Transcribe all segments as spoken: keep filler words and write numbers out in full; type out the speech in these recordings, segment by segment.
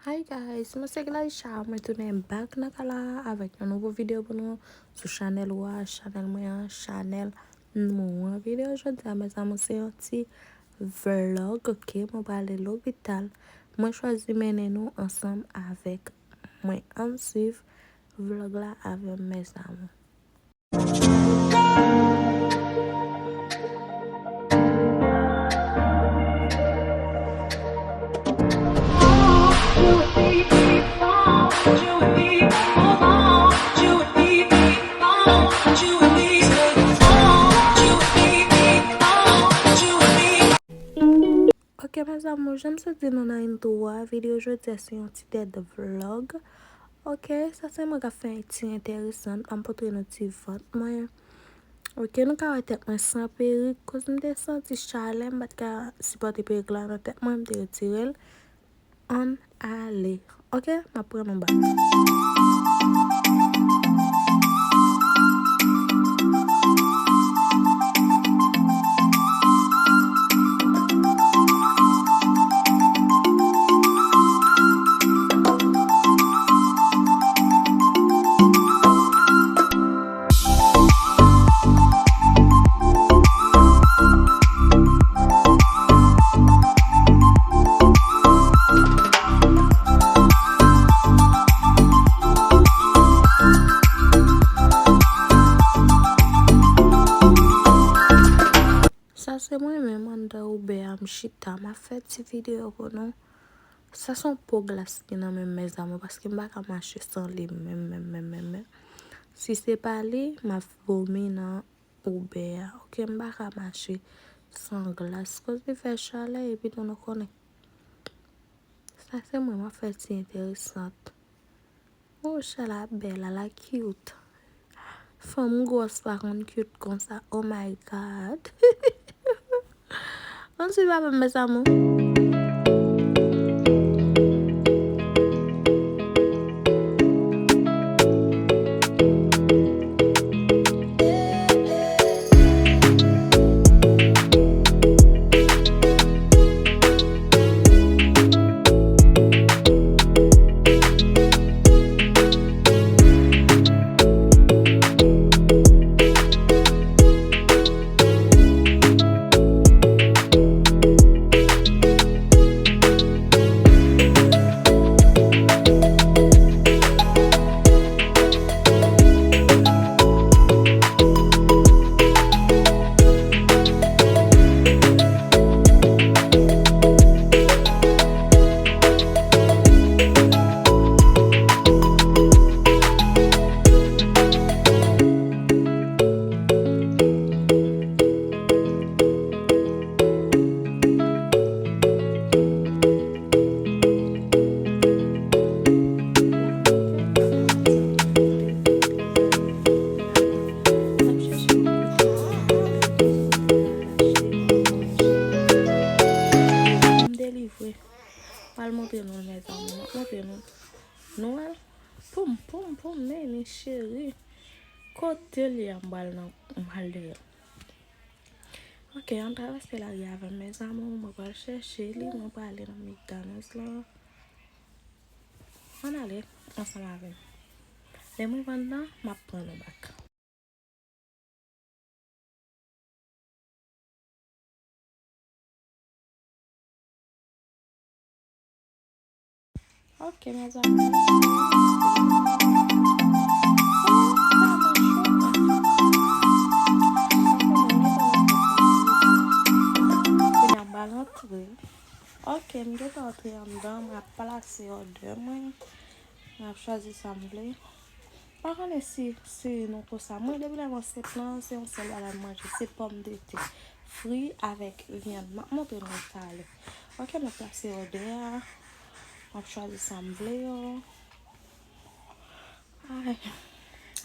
Hi guys, mwen se Glaisha, mwen tounen back nan kay la avèk yon nouvo videyo pou nou sou chanèl ou a, chanèl mwen an, chanèl nou an. Videyo jodi a, mezanmi, se yon ti vlog, ok? Mwen prale lopital. Mwen chwazi mennen nou ansanm avèk mwen. Ann swiv vlog la avè m, mezanmi. Ok, mes amours, jan m sot di nou nan intro a, videyo jodi a se yon ti dead vlog. Ok, sa se mwen k ap fè yon ti enteresan, m ap montre nou ti vant mwen. Ok, nou ka wè tèt mwen san perik, koz m te santi chalè, m pa t ka sipòte perik la nan tèt mwen, m te retire l. Ann ale. Ok, m ap pran nou bak. Sa se mwen menm anndan Uber a, m chita, m ap fè ti videyo pou nou. Sa se yon po glas ki nan men m, mes amours, paske m pa ka mache san li menm, menm, menm, menm, menm. Si se pa li, m ap vomi nan Uber a. Ok, m pa ka mache san glas. Koz li fè chalè, epi tou nou konnen. Sa se mwen, m ap fè ti enteresan. Oh, chala bèl, ala cute. Fanm gwòs pa konn cute konsa. Oh my God. Ann swiv avè m, mes amours. M delivre. Pral montre nou l, mezanmi. M ap montre nou. Nou wè l? Poum, poum, poum, men li cheri. Kote l ye a, m pral nan, m pral dèyè l. Ok, ann travèse lari avè m, mes amours. Mwen pral chèche li, mwen prale nan McDonald's lan. Ann ale ansanm avè m. Lè m rive anndan, m ap pran nou bak. Ok, mezanmi. Kounye a m pral antre. Ok, m gentan antre anndan, m ap plase òdè mwen. M ap chwazi sa m vle. Pa konnen si, si nou konsa. Mwen, depi lè m ansent lan, se yon sèl bagay m manje, se pòmdetè fri avèk vyann. M ap montre nou talè. Ok, m ap plase òdè a. M ap chwazi sa m vle yo. Ay,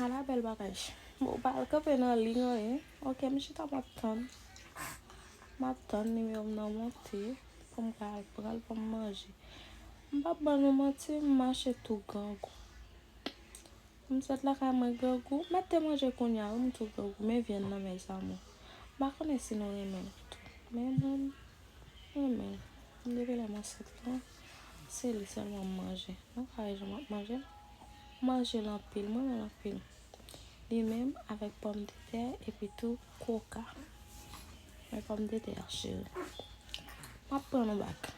ala bèl bagay. Bon, pa al kanpe nan liy anyen. Ok, m chita, m ap tann. M ap tann nimewo m nan monte pou m ka al pran l pou m manje. M p ap ban nou manti, m mache tou grangou. M sot lakay mwen grangou. M mèt te manje kounye a, wi, m tou grangou. Men vyann nan, mes amours. M pa konnen si nou renmen l tou. Men mwen, m renmen l. Depi lè m ansent lan, Se li sèlman m manje. Nou pa wè jan m ap manje l? M manje l anpil, m renmen l anpil. Li menm avèk pòmdetè epi tou koka. Men pòmdetè a, cheri. M ap pran nou bak.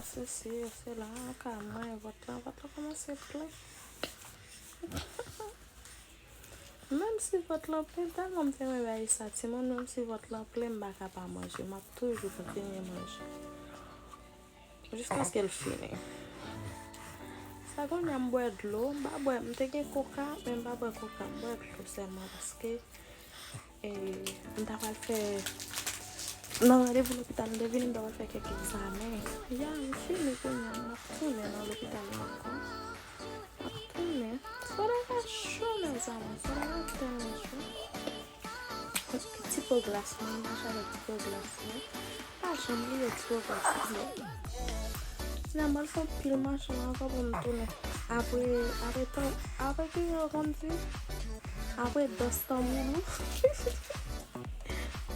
Sesi, sela, an ka manyen vant lan, vant lan kòmanse plen. Menm si vant lan plen, tèlman m te renmen bagay sa, timoun, menm si vant lan plen, m pa ka pa manje, m ap toujou kontinye manje. Jiskaske l fini. Sa kounye a m bwè dlo, m pa bwè, m te gen koka, men m pa bwè koka, m bwè dlo sèlman paske, e, m ta pral fè, nan randevou lopital m te vini, m ta pral fè kèk egzamen. Ya, m fini kounye a, m ap tounen nan lopital la ankò. M ap tounen. Soda a cho, mezanmi, soda a tèlman cho. Ti po glas, mwen mache avèk ti po glas mwen. Pa janm bliye ti po glas mwen. Finalman, l fè yon pil mache la ankò pou m tounen. Apre, apre tan, apre ki jan yo konn di? Apre dans tanboulou.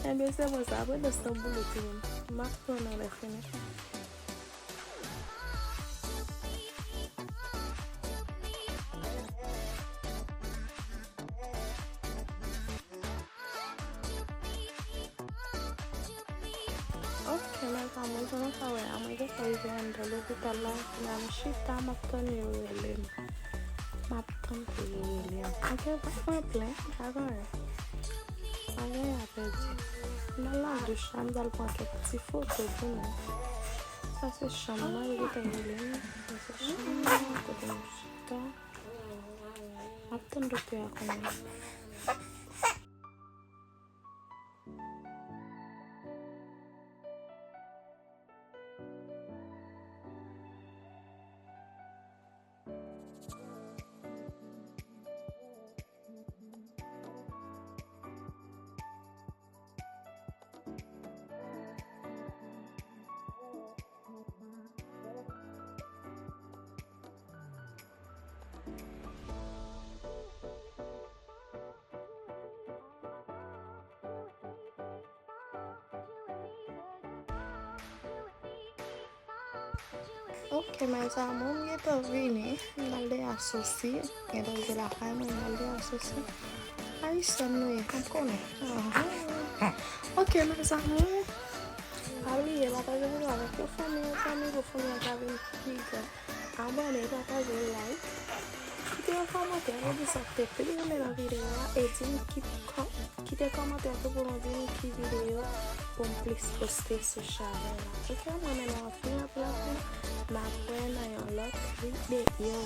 Ebyen, se bon sa, apre dans tanboulou, timoun. M ap tounen lè fini. Ok, mezanmi, jan nou ka wè a, mwen gentan rive anndan lopital la, kounye a m chita, m ap tann yo rele m. M ap tann pou yo rele m. Ok, pa pran plen, pa gen anyen. Pa gen anyen a pèdi. M al nan douch la, m t al pran kèk ti foto pou nou. Sa se chanm mwen, yo gentan rele m. Sa se chanm mwen, kote m chita. M ap tann doktè a kounye a. Ok, mes amours, m gentan vini. M al dèyè asosi. Gentan rive lakay mwen, m al dèyè asosi. Ayisyèn nou ye, m konnen. Ahan. Ok, mes amours. Pa bliye, pataje videyo avèk yon fanmi, yon zanmi, pou fanmi an ka vin pi gran. Abòne, pataje, like. Kite yon kòmantè pou di sa w te pi renmen nan videyo a e di m ki kò-, kite kòmantè tou pou nou di m ki videyo pou m plis poste sou chanèl la. Ok, m renmen nou anpil, anpil, anpil. N ap wè nan yon lòt videyo.